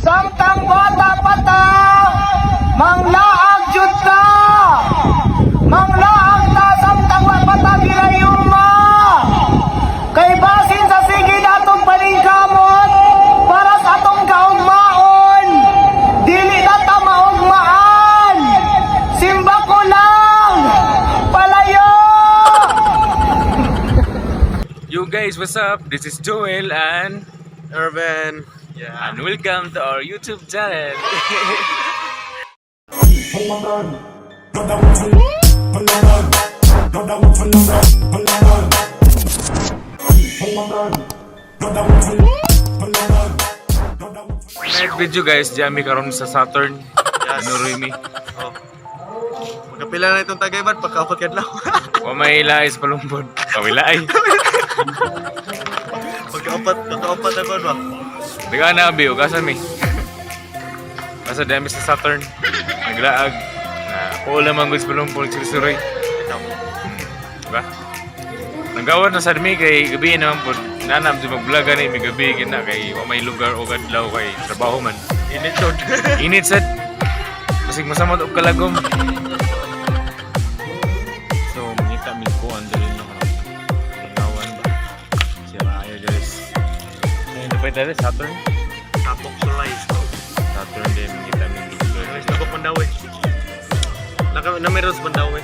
Samtang bata pa ta, manglaag jud ta. Manglaag ta samtang wa pa ta girayuma. Kay basin sa sige natong paningkamot para sa atong kaugmaon. Dili na ta maugmaan. Simba ko lang. Palayo! Yo guys, what's up? This is Joel and Irvin. Yeah. And welcome to our YouTube channel. Next video guys, jami karon sa Saturn. Yes. Nuroy mi. Oh. Magkapila na itong tagay bad pagkaupot kadlaw. Wa may laay sa palumpod. Kawilaay. Pagkaupat ako ba? Daga na abi, ugasan mi. Basta dami sa Saturn. Naglaag. Na puula man gud sa palumpod sursuroy. Ikaw. Diba? Nagawa na sad mi kay gabi naman po. Nanam di mag-vlog ani mi gabi gina kay wa may lugar o adlaw kay trabaho man. Init jud. Init sad. Basig masamot og kalagom. So mangita mi ko ang dali no. Lingawan ba? Siya maayo guys. Ayun dapat dali Saturn. Tapok sulay. Saturn din mangita mi lugar. Guys, tabok Mandawi. Naka na meron sa Mandawi.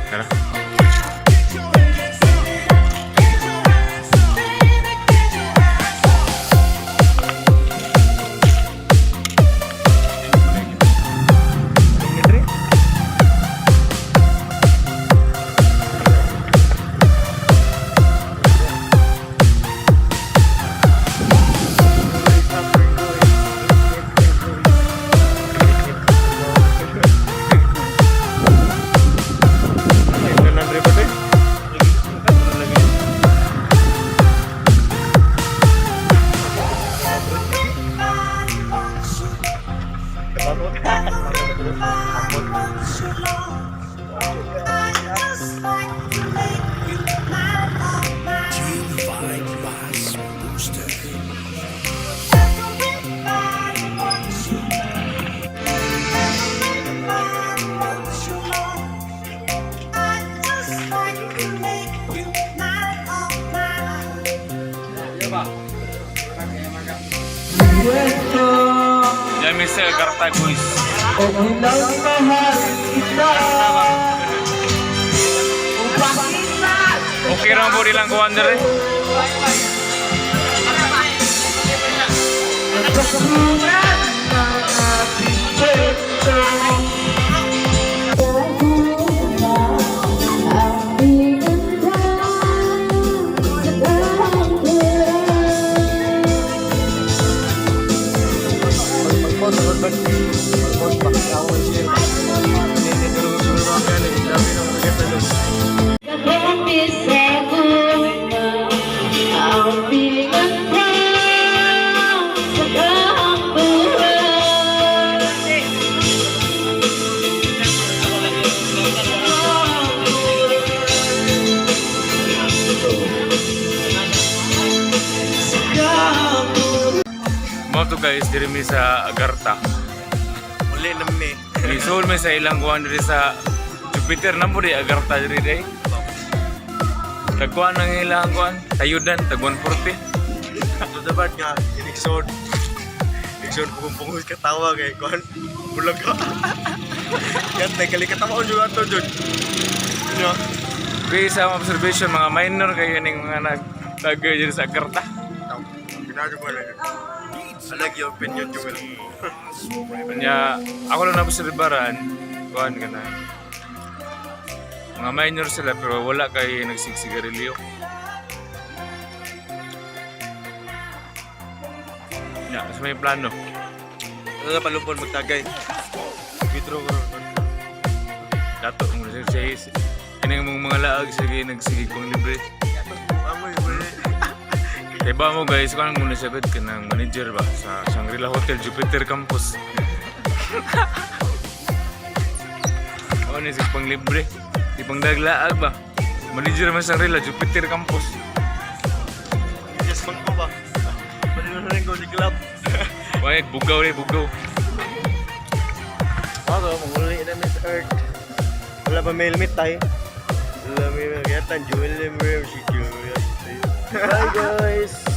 Tara. Jami sa Jakarta guys. Okay ra po nilang kuwan dere. Mo to guys, diri mi sa Agartha. Uli na mi. Lisol mi sa ilang kuwan diri sa Jupiter na mo di Agartha diri day. Tagkuan ang ilang kuwan, tayudan tag 140. Ito dapat nga inigsod. Igsoon ko kung pungos katawa kay kuan. Bulag ka. Yan tay kali katawa jud ato jud. Nya. Based sa observation mga minor kayo ning mga nagtagay diri sa Agartha. Ginagawa ko lang. I like your opinion, Joel. Kanya ako lang naobserbaran kuan ka na. Mga minor sila pero wala kay nagsigsigarilyo. Ya, sa may plano. Ano na palumpon magtagay? Withdraw ko ron. Dato mo siya siya. Kinang mong mga laag sige nagsige kong libre. Amoy, wala. Kay ba mo guys, kuan mo na siya gud kanang manager ba sa Shangri-La Hotel Jupiter Campus. O ni sig pang libre. Di pang daglaag ba. Manager man Shangri-La Jupiter Campus. Yes, bangko ba? Rin ko si club. Why bugaw rin, bugaw. Ako, manguli na Miss Earth. Wala pa may helmet tayo. Wala may helmet. Kaya tan, Jewel Lim, si Jewel. Bye, guys.